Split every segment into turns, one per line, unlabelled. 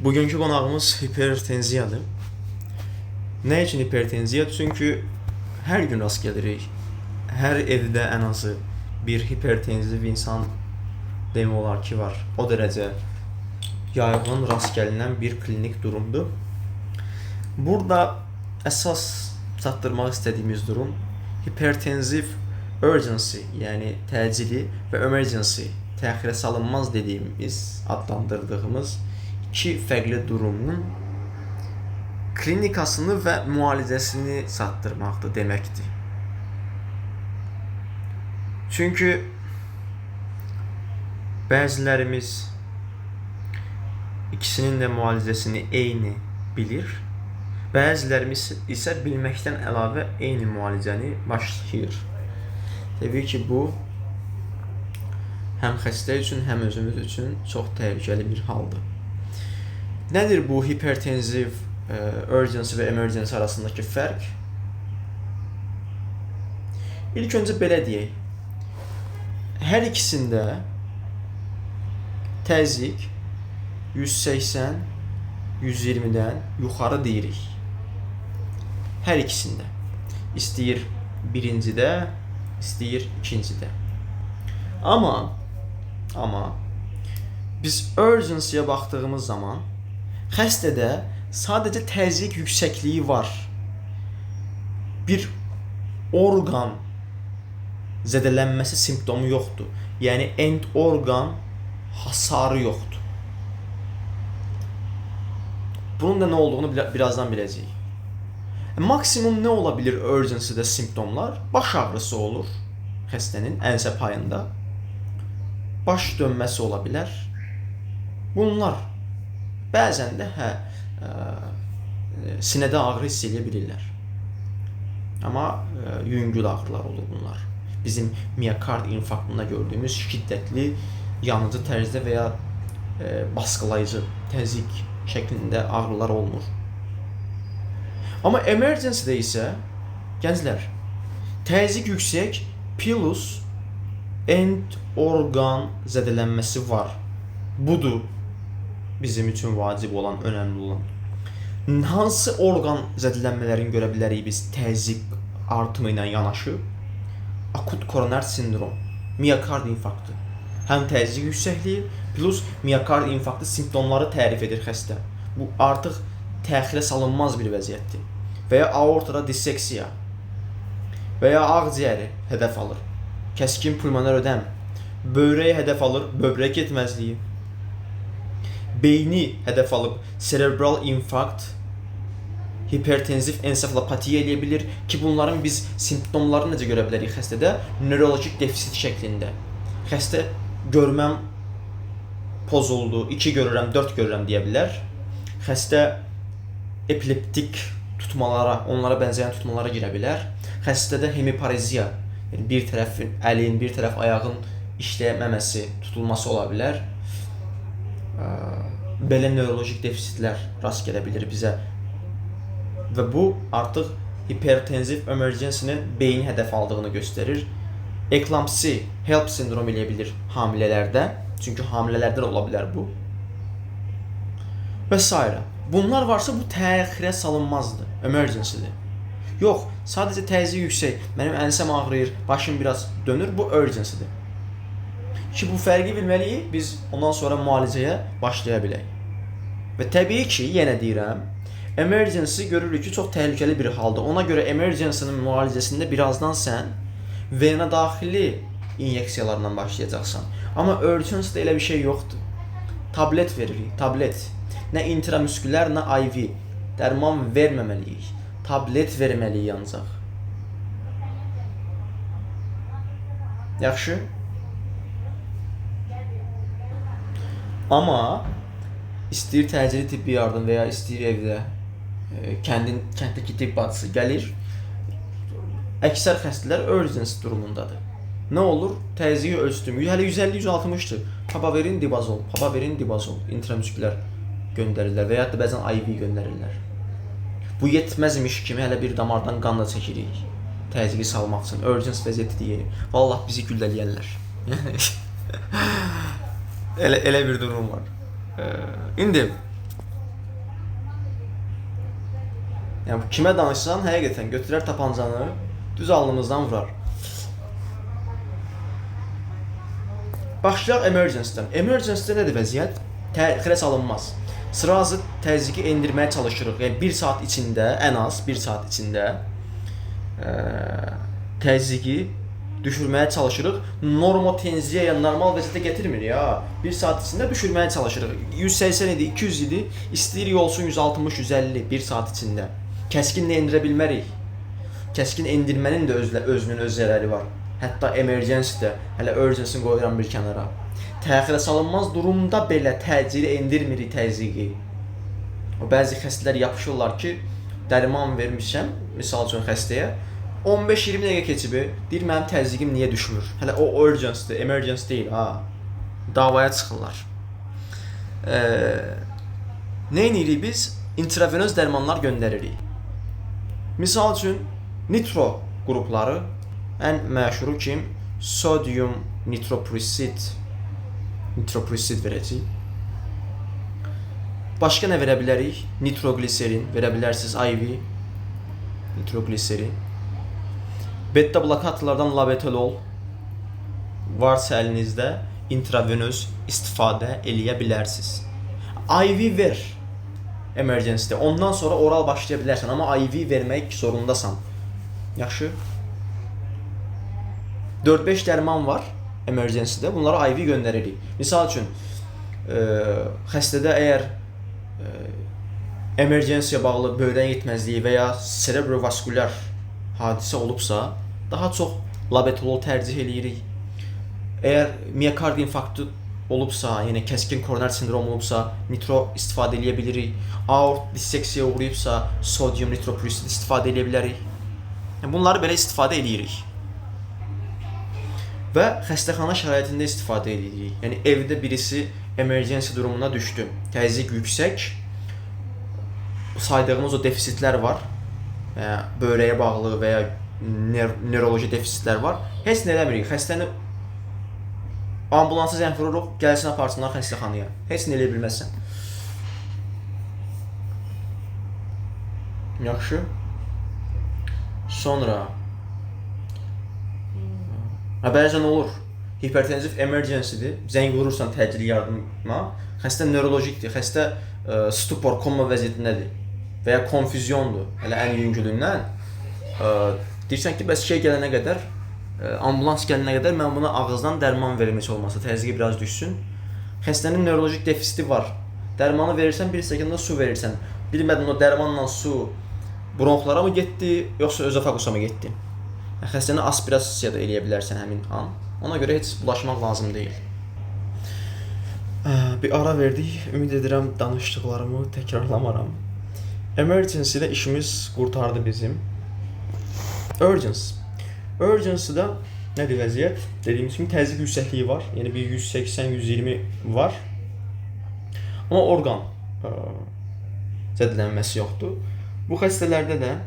Bugünkü qonağımız hipertenziyadır. Nə üçün hipertenziya? Çünki hər gün rast gəlirik. Hər evdə ən azı bir hipertenziv insan demək olar ki var. O dərəcə yayğın rast gəlinən bir klinik durumdur. Burada əsas çatdırmaq istədiyimiz durum hipertenziv urgency, yəni təcili və emergency, təxirə salınmaz dediyimiz, adlandırdığımız iki fərqli durumun klinikasını və müalicəsini çatdırmaqdır deməkdir. Çünki bəzilərimiz ikisinin də müalicəsini eyni bilir. Bəzilərimiz isə bilməkdən əlavə eyni müalicəni başlayır. Təbii ki, bu həm xəstə üçün, həm özümüz üçün çox təhlükəli bir haldır. Nədir bu hipertenziv urgency və emergency arasındakı fərq? İlk öncə belə deyək. Hər ikisində təzyiq 180 120-dən yuxarı deyirik. Hər ikisində. İstəyir birincidə, istəyir ikincidə. Amma biz urgency-yə baxdığımız zaman xəstədə sadəcə təzyiq yüksəkliyi var. Bir orqan zədələnməsi simptomu yoxdur. Yəni end orqan hasarı yoxdur. Bunun da nə olduğunu birazdan biləcəyik. Maksimum nə ola bilər urgency-də simptomlar? Baş ağrısı olur xəstənin ensə payında. Baş dönməsi ola bilər. Bunlar bəzən də sinədə ağrı hiss edə bilirlər. Amma yüngül ağrılar olur bunlar. Bizim miokard infarktında gördüyümüz şiddətli yanıcı tərzdə və ya baskılayıcı təzyiq şəklində ağrılar olmur. Amma emergency-də isə gənclər, təzyiq yüksək plus end orqan zədələnməsi var. Budur bizim üçün vacib olan, önəmli olan. Hansı orqan zədələnmələrini görə bilərik biz təzyiq artımı ilə yanaşı? Akut koroner sindrom, miokard infarktı. Həm təzyiq yüksəkliyi plus miokard infarktı simptomları tərif edir xəstə. Bu artıq təxirə salınmaz bir vəziyyətdir. Və ya aortada disseksiya və ya ağciyəri hədəf alır. Kəskin pulmoner ödəm, böyrəyi hədəf alır, böbrək yetməzliyi. Beyni hədəf alıb serebral infarkt, hipertenziv ensefalopatiya eləyə bilir ki, bunların biz simptomlarını necə görə bilərik xəstədə? Nörolojik defisit şəklində. Xəstə görməm pozuldu, 2 görürəm, 4 görürəm deyə bilər. Xəstə epileptik tutmalara, onlara bənzəyən tutmalara girə bilər. Xəstədə hemipareziya, yəni bir tərəfin əlin, bir tərəf ayağın işləməməsi, tutulması ola bilər. Belə nörolojik defisitlər rast gələ bilər bizə. Və bu artıq hipertenziv emergency-nin beyni hədəf aldığını göstərir. Eklampsi, HELLP sindromu eləyə bilir hamilələrdə. Çünki hamilələrdə də ola bilər bu. Və s. Bunlar varsa bu təxirə salınmazdır. Emergency-dir. Yox, sadəcə təzyiq yüksək, mənim ənsəm ağrıyır, başım biraz dönür, bu urgency-dir. Ki bu fərqi bilməliyik, biz ondan sonra müalicəyə başlaya bilək. Və təbii ki, yenə deyirəm, emergency görürük ki, çox təhlükəli bir haldır. Ona görə emergency-nin müalicəsində birazdan sən vena daxili inyeksiyalarla başlayacaqsan. Amma urgency-də elə bir şey yoxdur. Tablet veririk, tablet. Nə intramüskülər, nə IV. Dərman verməməliyik. Tablet verməliyik ancaq. Yaxşı? Amma istəyir təcili tibbi yardım və ya istəyir evdə kənddəki tibb bacısı gəlir. Əksər xəstələr urgency durumundadır. Nə olur? Təzyiqi ölçdüm. Hələ 150-160-dır. Papaverin dibazol, papaverin dibazol intramüskülər göndərirlər və ya da bəzən IV göndərirlər. Bu yetməzmiş kimi hələ bir damardan qan da çəkirik. Təzyiqi salmaq üçün. Urgency vəziyyəti deyir. Vallah bizi güllələyərlər. Elə bir durum var. İndi Yəni kimə danışsan həqiqətən götürər tapancanı, düz alnımızdan vurar. Başlayaq emergency-dən. Emergency-də nədir vəziyyət? Təxirə salınmaz. Srazı təzyiqi endirməyə çalışırıq. Yəni 1 saat içində, ən az 1 saat içində təzyiqi düşürməyə çalışırıq. Normotenziya, yəni normal vəziyyətə gətirmir ya. 1 saat içində düşürməyə çalışırıq. 180 idi, 200 idi. İstəyirik olsun 160, 150 1 saat içində. Kəskin də endirə bilmərik. Kəskin endirmənin də özünün öz zərəri var. Hətta emergency-də, hələ urgency-ni qoyuram bir kənara. Təxirə salınmaz durumda belə təcili endirmirik təzyiqi. O bəzi xəstələr yapışırlar ki, dərman vermişəm, misal üçün xəstəyə, 15-20 dəqiqə keçib, deyir mənim təzyiqim niyə düşmür? Hələ o urgency-dir, emergency deyil ha. Davaya çıxırlar. Nə edirik biz? İntravenöz dərmanlar göndəririk. Misal üçün nitro qrupları, ən məşhuru kim? Sodium nitroprussid. Nitroprussid verəcəyik. Başqa nə verə bilərik? Nitrogliserin verə bilərsiniz, IV. Nitrogliserin. Beta blokatorlardan labetalol varsa əlinizdə intravenöz istifadə eləyə bilərsiniz. IV ver emergency-də. Ondan sonra oral başlaya bilərsən, amma IV vermək zorundasan. Yaxşı. 4-5 dərman var emergency-də. Bunları IV göndəririk. Misal üçün, xəstədə əgər emergency-yə bağlı böyrək yetməzliyi və ya serebrovaskulyar hadisə olubsa, daha çox labetalol tərcih eləyirik. Əgər miokard infarktı olubsa, yəni kəskin koronar sindrom olubsa, nitro istifadə eləyə bilirik. Aort disseksiyaya uğrayıbsa, sodium nitroprussid istifadə eləyə bilərik. Yəni, bunları belə istifadə eləyirik. Və xəstəxana şəraitində istifadə edirik. Yəni evdə birisi emergency durumuna düşdü. Təzyiq yüksək, saydığımız o defisitlər var. Yəni, böyrəyə bağlı və ya neuroloji defisitlər var. Heç nə eləmirik. Xəstəni ambulansa zəng vururuq, gəlsin aparsınlar xəstəxanaya. Heç nə eləyə bilməzsən. Yaxşı. Sonra bəzən olur. Hipertensiv emergency-dir. Zəng vurursan təcili yardıma. Xəstə neurolojikdir. Xəstə stupor, koma vəziyyətindədir və ya konfüzyondur. Hələ ən yüngülündən. Deyirsən ki, bəs şey gələnə qədər, ambulans gələnə qədər mən buna ağızdan dərman verim heç olmasa, təzyiqi biraz düşsün. Xəstənin neurolojik defisiti var. Dərmanı verirsən, bir stəkanda su verirsən. Bilmədin o dərmanla su bronxlara mı getdi, yoxsa özofaqusa mı getdi? Xəstəni aspirasiya da eləyə bilərsən həmin an. Ona görə heç bulaşmaq lazım deyil. Bir ara verdik. Ümid edirəm danışdıqlarımı təkrarlamaram. Emergency-də işimiz qurtardı bizim. Urgency. Urgency-də nədir vəziyyət? Dediyimiz kimi təzyiq yüksəkliyi var. Yəni bir 180-120 var. Amma orqan zədələnməsi yoxdur. Bu xəstələrdə də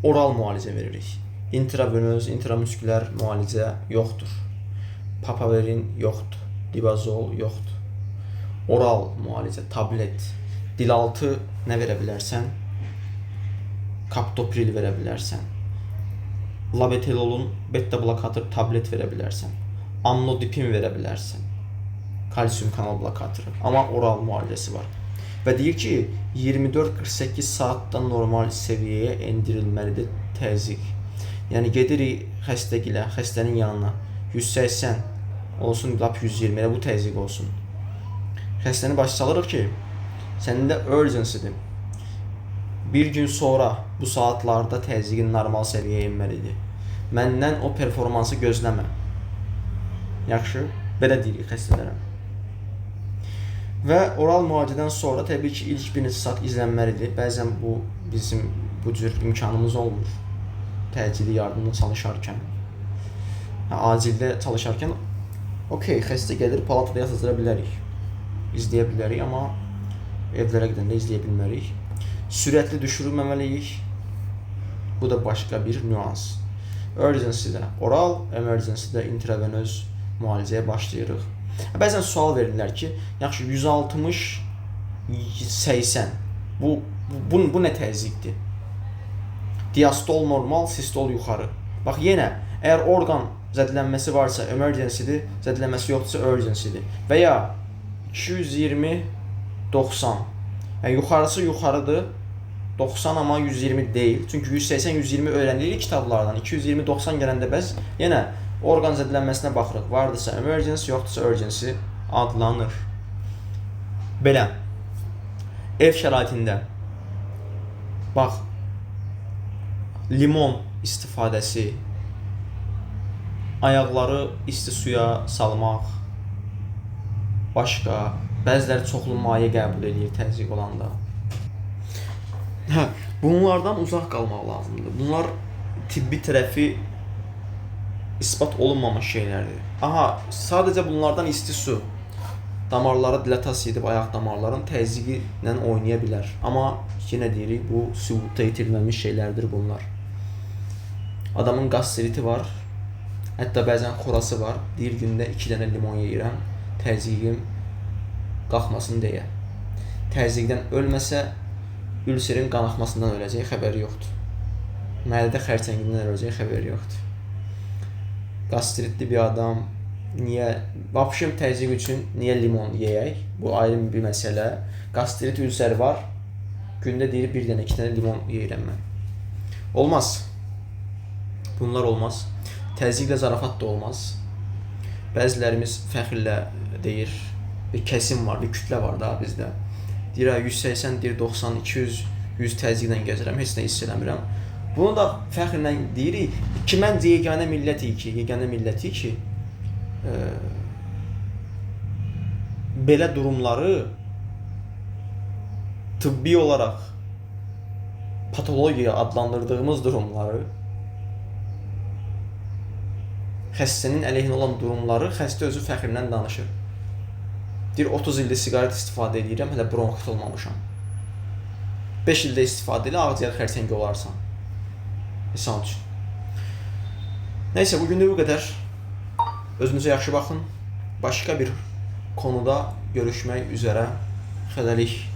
oral müalicə veririk. İntravenöz, intramuskülər müalicə yoxdur. Papaverin yoxdur. Dibazol yoxdur. Oral müalicə, tablet, dilaltı nə verə bilərsən? Kaptopril verə bilərsən. Labetalolun beta blokator tablet verə bilərsən. Amlodipin verə bilərsən. Kalsium kanal blokatoru. Amma oral müalicəsi var. Və deyir ki, 24-48 saatda normal səviyyəyə endirilməlidir təzyiq. Yəni gedirik xəstəgilə, xəstənin yanına 180 olsun, lap 120, elə bu təzyiq olsun. Xəstəni başa salırıq ki, sənin də urgency-dir. Bir gün sonra bu saatlarda təzyiqin normal səviyyəyə enməlidir. Məndən o performansı gözləmə. Yaxşı, belə deyirik xəstələrə. Və oral müalicədən sonra təbii ki, ilk bir neçə saat izlənməlidir. Bəzən bu bizim bu cür imkanımız olmur. Təcili yardımda çalışarkən, acildə çalışarkən, okey, xəstə gəlir, palatada yatıra bilərik, izləyə bilərik, amma evlərə gedəndə izləyə bilmərik. Sürətli düşürülməməliyik. Bu da başqa bir nüans. Urgency-də oral, emergency-də intravenöz müalicəyə başlayırıq. Bəzən sual verirlər ki, yaxşı 160 80 bu nə təzyiqdir? Diastol normal, sistol yuxarı. Bax yenə, əgər orqan zədələnməsi varsa emergency-dir, zədələnməsi yoxdursa urgency-dir. Və ya 220 90. Yəni yuxarısı yuxarıdır. 90 amma 120 deyil. Çünki 180 120 öyrənirik kitablardan. 220 90 gələndə bəs yenə orqan zədələnməsinə baxırıq. Vardısa emergency, yoxdursa urgency adlanır. Belə. Ev şəraitində bax limon istifadəsi, ayaqları isti suya salmaq, başqa bəziləri çoxlu maye qəbul eləyir təzyiq olanda. Hə, bunlardan uzaq qalmaq lazımdır. Bunlar tibbi tərəfi isbat olunmamış şeylərdir. Aha, sadəcə bunlardan isti su damarları dilatasiya edib ayaq damarların təzyiqi ilə oynaya bilər. Amma yenə deyirik, bu sübuta yetirilməmiş şeylərdir bunlar. Adamın qastriti var, hətta bəzən xorası var. Deyir gündə 2 dənə limon yeyirəm, təzyiqim qalxmasın deyə. Təzyiqdən ölməsə, ülserin qanaxmasından öləcək, xəbəri yoxdur. Mədədə xərçəngindən öləcək, xəbəri yoxdur. Qastritli bir adam niyə, vapşım təzyiq üçün niyə limon yeyək? Bu ayrı bir məsələ. Qastrit ülseri var. Gündə deyir 1 dənə, 2 dənə limon yeyirəm mən. Olmaz. Bunlar olmaz. Təzyiqlə zarafat da olmaz. Bəzilərimiz fəxrlə deyir, bir kəsim var, bir kütlə var da bizdə. Deyir, 180, deyir 90, 200, 100 təzyiqlə gəzirəm, heç nə hiss eləmirəm. Bunu da fəxrlə deyirik ki, məncə yeganə millətik ki, belə durumları tıbbi olaraq patologiya adlandırdığımız durumları, xəstənin əleyhinə olan durumları xəstə özü fəxrlə danışır. Deyir, 30 ildir siqaret istifadə edirəm, hələ bronxit olmamışam. 5 ildə istifadə elə ağciyər xərçəngi olarsan. Misal üçün. Neysə, bugün də bu qədər. Özünüzə yaxşı baxın. Başqa bir konuda görüşmək üzərə. Xələlik.